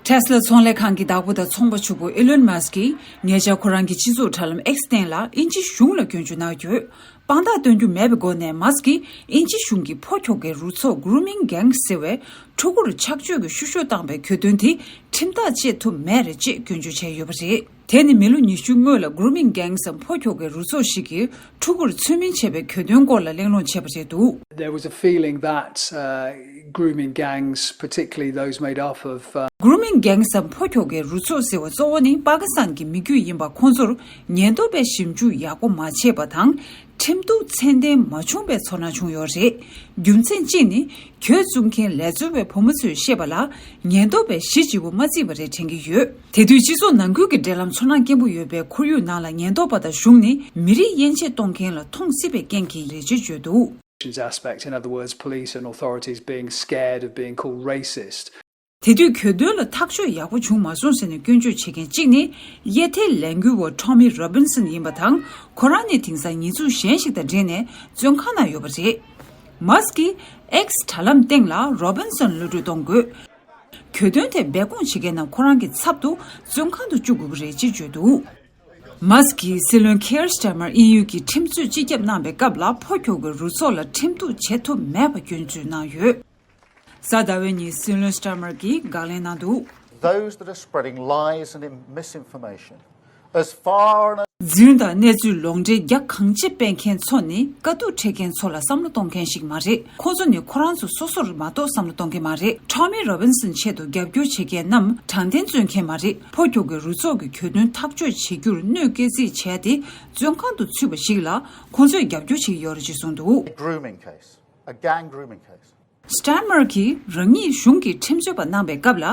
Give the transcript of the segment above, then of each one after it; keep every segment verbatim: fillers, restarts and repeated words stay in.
Tesla་ཚོང་ལས་ཁང་གི་བདག་པོ་དང་ཚོང་པ་ཕྱུག་པོ་Elon Musk་གིས་ཉེ་ཆར་ཁོ་རང་གི་སྤྱི་ཚོགས་དྲ་ལམ་X་སྟེང་ལ་དབྱིན་ཇི་གཞུང་ལ་སྐྱོན་བརྗོད་གནང་ཡོད། དཔང་རྟགས་སྟོན་རྒྱུ་མེད་པའི་སྒོ་ནས་Musk་གིས་དབྱིན་ཇི་གཞུང་གི་ཕོ་ཁྱོ་གའི་རུ་ཚོགས་Grooming Gangs་ཟེར་བའི་ཕྲུ་གུར་ཆགས་སྤྱོད་ཀྱི་བཤུ་གཞོག་བཏང་པའི་གྱོད་དོན་དེ་ཁྲིམས་ཐག་བཅད་ཐུབ་མེད་རེད་ཅེས་སྐྱོན་བརྗོད་བྱས་ཡོད་པ་རེད། དེ་ནི་མི་ལོ་ཉི་ཤུ་སྔོན་ལ་Grooming Gangs་ཕོ་ཁྱོ་གའི་རུ་ཚོགས་ཤིག་གིས་ཕྲུ་གུར་ཚུལ་མིན་བྱས་པའི་གྱོད་དོན་སྐོར་ལ་གླེང་སློང་བྱས་པ་རེད་འདུག། There was a feeling that, uh, grooming gangs, particularly those made up of, uh, Grooming Gangs་ཕོ་ཁྱོ་གའི་རུ་ཚོགས་ཟེར་བ་གཙོ་བོ་ནི་པ་ཀི་སི་ཐན་གྱི་མི་རྒྱུད་ཡིན་པ་ཁོང་ཚོར་ཉེན་རྟོག་པས་ཞིབ་འཇུག་ཡག་པོ་མ་བྱས་པ་དང་། ཁྲིམས་གཏུག་ཚད་ལྡན་མ་བྱུང་བའི་ཚོར་སྣང་བྱུང་ཡོད་རེད། རྒྱུ་མཚན་གཅིག་ནི། གྱོད་བཙུགས་མཁན་ལས་རྩོལ་བའི་བུ་མོ་ཚོས་བཤད་པ་ལ། ཉེན་རྟོག་པས་གཞི་བྱེད་པོ་མ་བརྩིས་པ་རེད་དྲན་གྱི་ཡོད། དེ་དུས་སྤྱི་ཚོགས་ནང་ཁུལ་གྱི་འབྲེལ་ལམ་ཚོར་སྣང་སྐྱེན་པོ་ཡོད་པའི་ཁོར་ཡུག་ནང་ལ་ཉེན་རྟོག་པ་དང་གཞུང་ནི་མི་རིགས་དབྱེ་འབྱེད་གཏོང་མཁན་ལ་མཐོང་སྲིད་པའི་རྐྱེན་གྱིས་རེད་ཅེས་བརྗོད་འདུག། Aspect, in other words, police and authorities being scared of being called racist. དེ་དུས་གྱོད་དོན་ལ་ཐག་གཅོད་ཡག་པོ་བྱུང་མ་སོང་ཟེར་ནས་སྐྱོན་བརྗོད་བྱེད་མཁན་གཅིག་ནི་གཡས་ཐལ་ལས་འགུལ་བ་Tommy Robinson་ཡིན་པ་དང་། ཁོ་རང་ནི་དེང་སང་ཉེས་འཛུགས་གཞན་ཞིག་དང་འབྲེལ་ནས་བཙོན་ཁང་ནང་ཡོད་པ་རེད། Musk་གིས་X་དྲ་ལམ་སྟེང་ལ་Robinson་གློད་གྲོལ་གཏོང་དགོས། གྱོད་དོན་དེ་སྦས་སྐུང་བྱེད་མཁན་རྣམས་ཁོ་རང་གི་ཚབ་ཏུ་བཙོན་ཁང་དུ་བཅུག་དགོས་ཀྱི་རེད་ཅེས་བརྗོད་འདུག། Musk་གིས་སྲིད་བློན་Keir Starmer་དབྱིན་ཡུལ་གྱི་ཁྲིམས་རྩོད་སྤྱི་ཁྱབ་གནང་པའི་སྐབས་ལ་ཕོ་ཁྱོ་གའི་རུ་ཚོགས་ལ་ཁྲིམས་གཏུག་བྱེད་ཐུབ་མེད་པ་སྐྱོན་བརྗོད་གནང་ཡོད། གཟའ་ཟླ་བའི་ཉིན་སྲིད་བློན་Starmer་གྱིས་དགག་ལན་གནང་འདུག། Those that are spreading lies and in- misinformation, as far and རྫུན་དང་གནས་ཚུལ་ལོག་འགྲེལ་རྒྱ་གང་ཆེ་སྤེལ་མཁན་ཚོ་ནི་དཀའ་སྡུག་འཕྲད་མཁན་ཚོ་ལ་བསམ་བློ་གཏོང་མཁན་ཞིག་མ་རེད། ཁོ་ཚོ་ནི་ཁོ་རང་ཚོ་སོ་སོར་མ་གཏོགས་བསམ་བློ་གཏོང་མཁན་མ་རེད། Tommy Robinson་ཆེད་དུ་རྒྱབ་སྐྱོར་བྱེད་མཁན་རྣམས་དྲང་བདེན་རྩོད་མཁན་མ་རེད། ཕོ་ཁྱོ་གའི་རུ་ཚོགས་ཀྱི་གྱོད་དོན་ཐག་གཅོད་བྱེད་རྒྱུར་གནོད་སྐྱེལ་རྩིས་བྱས་ཏེ་བཙོན་ཁང་དུ་ཚུད་པ་ཞིག་ལ་ཁོ་ཚོས་རྒྱབ་སྐྱོར་བྱེད་ཀྱི་ཡོད་རེད་ཅེས་གསུངས་འདུག། A grooming case, a gang grooming case. Starmer་གྱིས་རང་ཉིད་གཞུང་གི་ཁྲིམས་རྩོད་པ་གནང་པའི་སྐབས་ལ་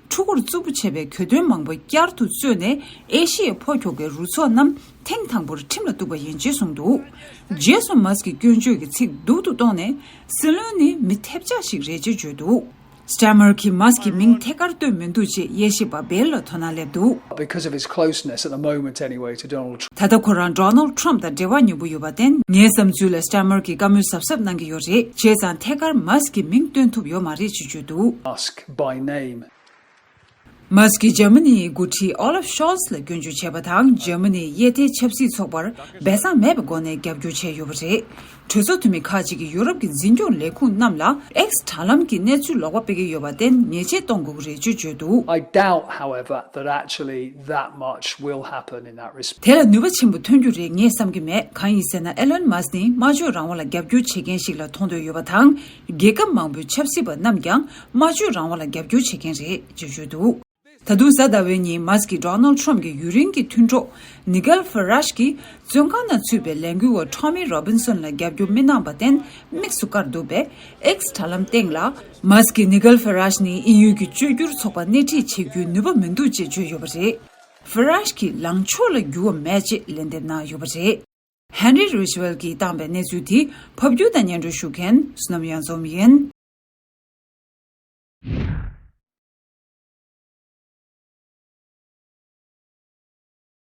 ཕྲུ་གུར་རྩུབ་པོ་བྱས་པའི་གྱོད་དོན་མང་པོ་བསྐྱར་དུ་རྩོད་ནས་ཨེ་ཤི་ཡའི་ཕོ་ཁྱོ་གའི་རུ་ཚོགས་རྣམས་ཐེངས་དང་པོར་ཁྲིམས་ལ་གཏུགས་པ་ཡིན་ཅེས་གསུངས་འདུག། རྗེས་སུ་Musk་གིས་སྐྱོན་བརྗོད་ཀྱི་ཚིག་སྡུག་ཏུ་གཏོང་ནས་སྲིད་བློན་ནི་མི་ཐེབས་ཆག་ཞིག་རེད་ཅེས་བརྗོད་འདུག། Starmer་གྱིས་Musk་གི་མིང་ཐད་ཀར་བཏོན་མི་འདུག་ཅེས་དབྱེ་ཞིབ་པ་Bill O'Donnell་སླེབས་འདུག། Because of his closeness at the moment anyway to Donald Trump. ད་ལྟ་ཁོ་རང་Donald Trump་དང་འབྲེལ་བ་ཉེ་པོ་ཡོད་པར་བརྟེན་ངའི་བསམ་ཚུལ་ལ་Starmer་གྱིས་བཀའ་མོལ་གཟབ་གཟབ་གནང་གི་ཡོད་རེད། བྱས་ཙང་ཐད་ཀར་Musk་གི་མིང་བཏོན་ཐུབ་ཡོད་མ་རེད་ཅེས་བརྗོད་འདུག། Musk by name. Musk་གིས་འཇར་མ་ནིའི་འགོ་ཁྲིད་Olaf Scholz་ལ་སྐྱོན་བརྗོད་བྱས་པ་དང་འཇར་མ་ནིའི་གཡས་ཐལ་ཆབ་སྲིད་ཚོགས་པར་སྦས་གསང་མེད་པའི་སྒོ་ནས་རྒྱབ་སྐྱོར་བྱས་ཡོད་པ་རེད། གྲོས་ཚོགས་འཐུས་མི་ཁག་ཅིག་གིས་ཡུ་རོབ་ཀྱི་འཛིན་སྐྱོང་ལས་ཁུངས་རྣམས་ལ་X་དྲ་ལམ་གྱི་གནས་ཚུལ་ལོག་པ་སྤེལ་གྱི་ཡོད་པར་བརྟེན་ཉེས་ཆད་གཏོང་དགོས་ཀྱི་རེད་ཅེས་བརྗོད་འདུག། I doubt, however, that actually that much will happen in that respect. དེ་ལ་ནུས་པ་ཆེན་པོ་ཐོན་རྒྱུ་རེད་ངས་བསམ་གྱི་མེད། གང་ཡིན་ཟེར་ན་Elon Musk་ནི་སྨྲ་བརྗོད་རང་དབང་ལ་རྒྱབ་སྐྱོར་བྱེད་མཁན་ཞིག་ལ་མཐོང་འདོད་ཡོད་པ་དང་། རྒྱལ་ཁབ་མང་པོའི་ཆབ་སྲིད་པ་རྣམས་ཀྱང་སྨྲ་བརྗོད་རང་དབང་ལ་རྒྱབ་སྐྱོར་བྱེད་མཁན་རེད་ཅེས་བརྗོད་འདུག། ད་དུང་གཟའ་ཟླ་བའི་ཉིན་Musk་གིས་Donald Trump་གྱི་ཡུན་རིང་གི་མཐུན་གྲོགས་Nigel Farage་གྱིས་བཙོན་ཁང་ནང་ཚུད་པའི་ལས་འགུལ་བ་Tommy Robinson་ལ་རྒྱབ་སྐྱོར་མི་གནང་པར་བརྟེན་དམིགས་སུ་བཀར་འདུག་པས་X་དྲ་ལམ་སྟེང་ལ་Musk་གིས་Nigel Farage་ནི་དབྱིན་ཡུལ་གྱི་བཅོས་བསྒྱུར་ཚོགས་པ་སྣེ་ཁྲིད་བྱེད་རྒྱུའི་ནུས་པ་མི་འདུག་ཅེས་བརྗོད་ཡོད་པ་རེད། Farage་གྱིས་ལངས་ཕྱོགས་ལ་འགྱུར་བ་མེད་ཅེས་ལན་འདེབས་གནང་ཡོད་པ་རེད། Henry Ridgwell་གྱིས་བཏང་པའི་གནས་ཚུལ་དེ་ཕབ་སྒྱུར་དང་སྙན་སྒྲོན་ཞུ་མཁན་བསོད་ནམས་གཡང་འཛོམས་ཡིན།